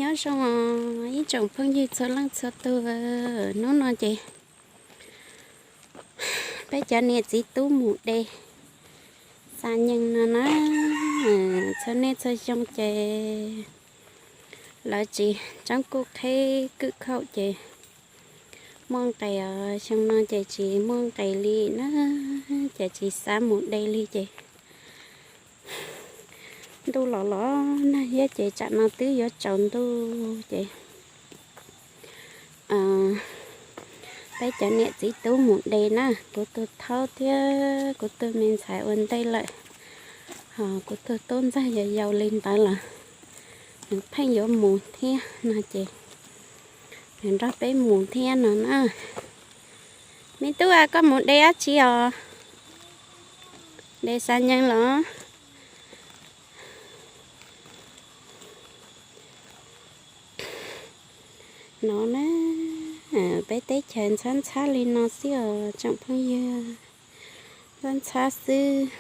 Nyob zoo ib tsoom phooj ywg txhua leej txhua tus, hnub no ces peb cov niam txiv tub mus de xa nyees no na. Txhua niaj txhua xyoo ces lawv tsis txhob kuj qheb kwj khaum ces muaj nqis os, xyoo no ces tsis muaj nqis li na, ces tsis xav mus de li ces ntuj los los nag thiab ces tsam no twb yuav tsaus ntuj ces peb cov niam txiv tub mus de na, kuv tus thaub thiab kuv tus me ntxhais ua ntej lawm, ho kuv tus tub ntxawg yau yau li ntawd los nws pheej yuav mus thiab no ces nws nrog peb mus thiab no na. Me tub, koj mus de dab tsi os? De xa nyees los? No na, peb teb chaws ntxhab ntxhab li no xwb os tsoom phooj ywg. Ntxhab ntxhab xwb,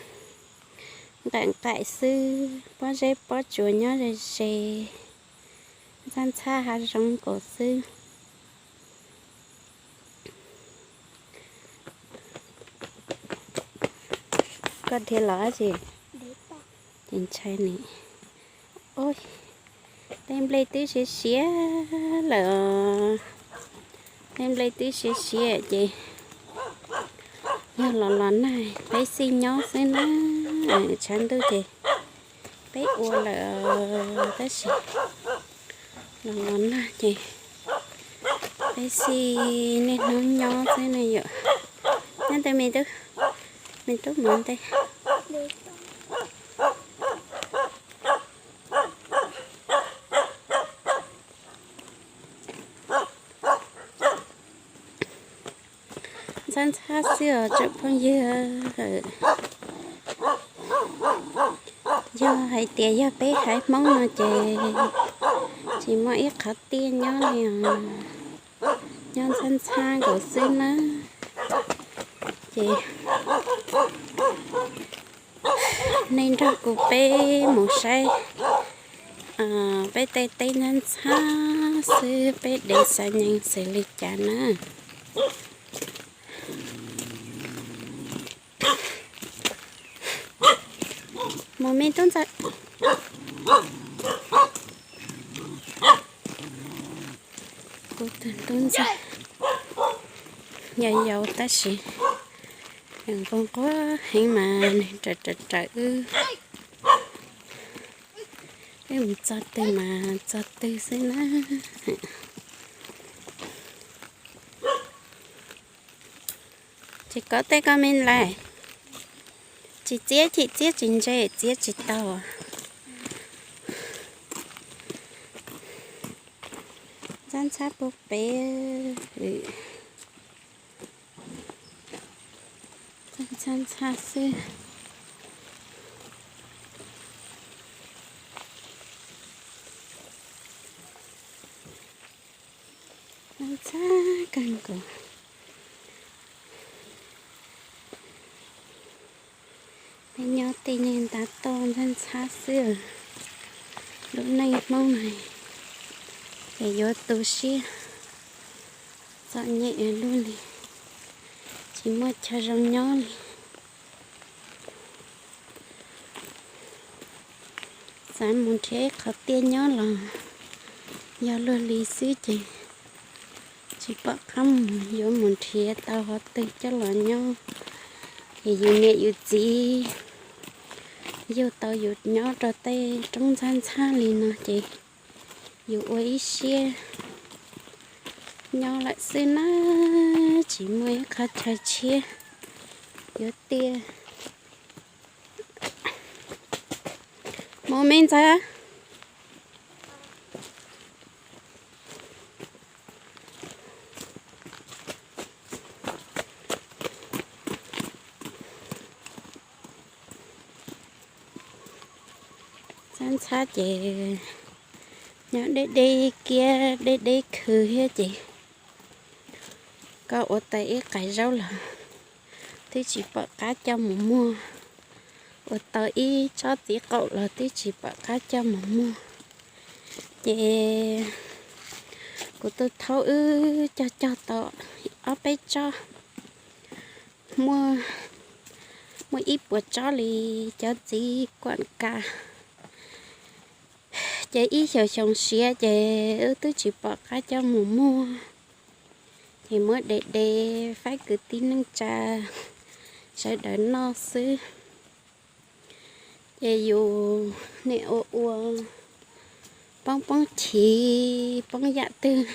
nqaim nqaim xwb, pob zeb pob tsuas nyob ze ze, ntxhab ntxhab hav zoov nkaus xwb. Koj dhia los dab tsi? Ces ntshai ni. Tej nplej twb siav siav lawm os. Tej nplej twb siav siav ces yog los los nag peb xij nyob xwb na. Tshav ntuj ces peb ua lawm tab sis los los nag ces peb xij niaj hnub nyob xwb ne yom. Nyob ntawd me tub, me tub mus ntej. Ntxhab ntxhab xwb os tsoom phooj ywg. Yog hais tias yog peb haiv Hmoob no ces tsis muaj ib qhov tiaj nyob li os. Nyob ntxhab ntxhab nkaus xwb na. Ces nej nrog kuv peb mus saib peb tej teb ntxhab ntxhab xwb peb de xa nyees xws li cas na. Mus me tub ntxawg. Kuv tus tub ntxawg yau yau tab sis nquag nquag heev mas nws raws raws raws wb. Wb mus txog twg mas txog twg xwb na. Tsis kov tej ko me lais. Tsis txiab chim txiab tsis ntse txiab tsis tau. Ntxhab ntxhab puag pem. Ntxhab ntxhab xwb. Ntxhab kawg nkaus. Peb nyob tej niag ntav toj ntxhab ntxhab xwb. Lub neej Hmoob no ces yuav tu siab txom nyem ua luaj li, tsis muaj chaw zoo nyob li. Xav mus nrhiav ib qhov tiaj nyob los yog luag li xwb ces tsis pom qab mus, yuav mus nrhiav tau qhov twg coj los nyob. Ces yus niam yus txiv yug tau yus nyob rau tej roob ntxhab ntxhab li no ces yus ua ib siab nyob lawm xwb na, tsis muaj ib qhov chaw tshiab yuav tiaj. Mus me ntxawg. Ntxhab ntxhab ces nyob deb deb kiab deb deb khw thiab ces koj ua tau ib qais zaub los twb tsis pom qab coj mus muag, ua tau ib tsob txiv qaum los twb tsis pom qab coj mus muag. Ces kuv tus thaub wb cog cog tau ob peb tsob, muaj, muaj ib puas tsob li cov txiv kuam kas. Ces ib xyoos xyoo siav ces wb twb tsis pom qab coj mus muag, ces muab de de faib kwv tij neej tsa sawv daws noj xwb. Ces yus niaj ua ua poob poob chiv poob yam twg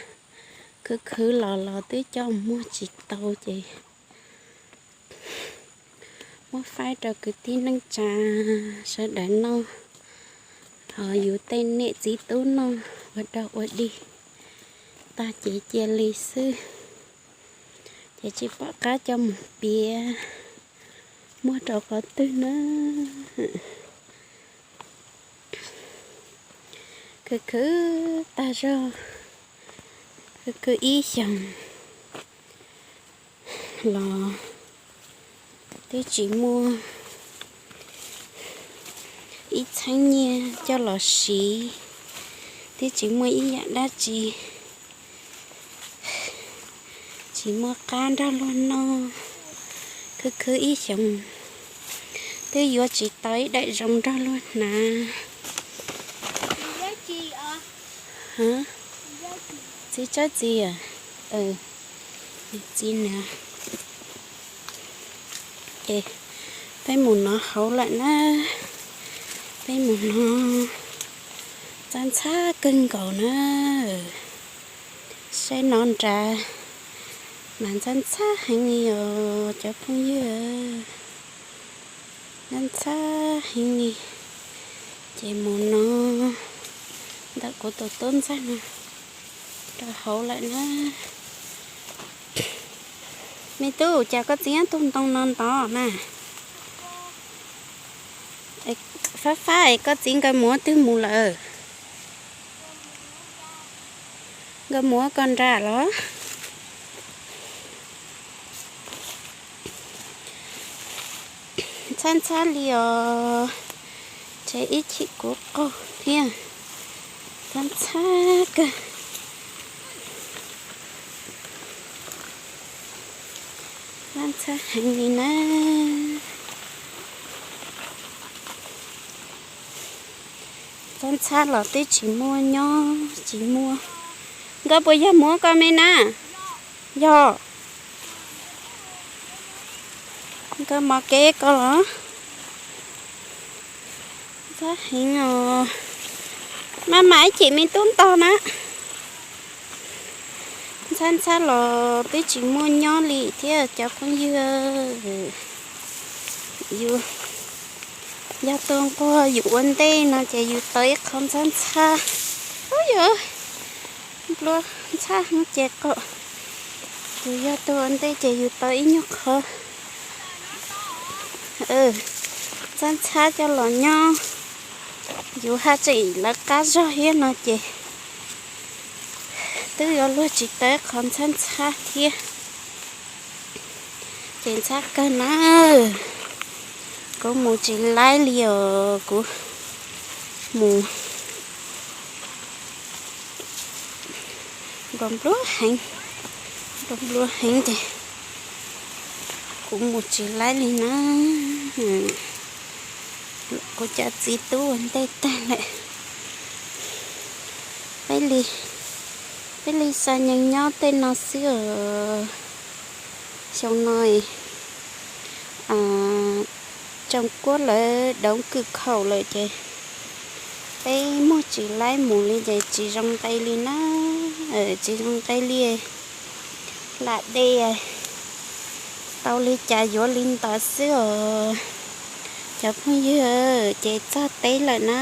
khwv khwv los los twb coj muag tsis tau ces muab faib rau kwv tij neej tsa sawv daws noj, ho yus tej niam txiv tub noj ua dog ua dig tag ces cia li xwb. Ces tsis pom qab coj mus piav muag rau qhov twg na. Khwv khwv tag zog, khwv khwv ib xyoos los twb tsis muaj ib txheeb nyiaj coj los siv, twb tsis muaj ib yam dab tsi, tsis muaj qab nrog luag noj. Khwv khwv ib xyoos twb yuav tsis tau ib daim zoo nrog luag hnav. Txiv tsob txiv, txiv na. Ces peb mus nov hauv lawm na, peb mus nov. Ntxhab ntxhab kawg nkaus na, saib nov nrad mas ntxhab ntxhab heev li os cov phooj ywg, ntxhab ntxhab heev li. Ces mus nov ntawm kuv tus tub ntxawg no rau hauv lawm na. Me tub, cas koj txiv tus ntoo no ntov na? Fab fab es koj txiv nkawd mus twg mus lawm? Nkawd mus ua koj nram los? Ntxhab ntxhab li os, ces ib chim kuv qaug thiab. Ntxhab ntxhab kawg, ntxhab ntxhab heev li na. Ntxhab ntxhab los twb tsis muaj nyob tsis muaj. Nkawd puas yog mus ua koj me na? Yog. Nkawd mov kev ko los? Ntxhab heev os. Maj mam ib chim me tub ntog na. Ntxhab ntxhab los twb tsis muaj nyob li thiab cov phooj ywg. Yus yog tus nquag yus ua ntej no ces yus tau ib qho ntxhab ntxhab. Ub yog nplua ntxhab heev ces qaum. Yus yog tus ua ntej ces yus tau ib nyuag qho ntxhab ntxhab coj los nyob. Yus haj tseem lawv qab zog thiab no ces twb yuav luag tsis tau ib qho ntxhab ntxhab thiab. Ces ntxhab kawg na, kuv mus tsis laib li os, kuv mus nplua nplua heev, nplua nplua heev ces kuv mus tsis laib li na. Kuv cov txiv tub ua ntej tag lawm. Peb li, peb li xa nyees nyob tej no xwb os. Xyoo no Tsoom Kuab lawv doov kws khaum lawm ces peb muag tsis laib mus li ces tsis zoo nqe li na, tsis zoo nqe li. Lam de tau li cas yuav li ntawd xwb os. Cov phooj ywg, ces txog teb lawm na.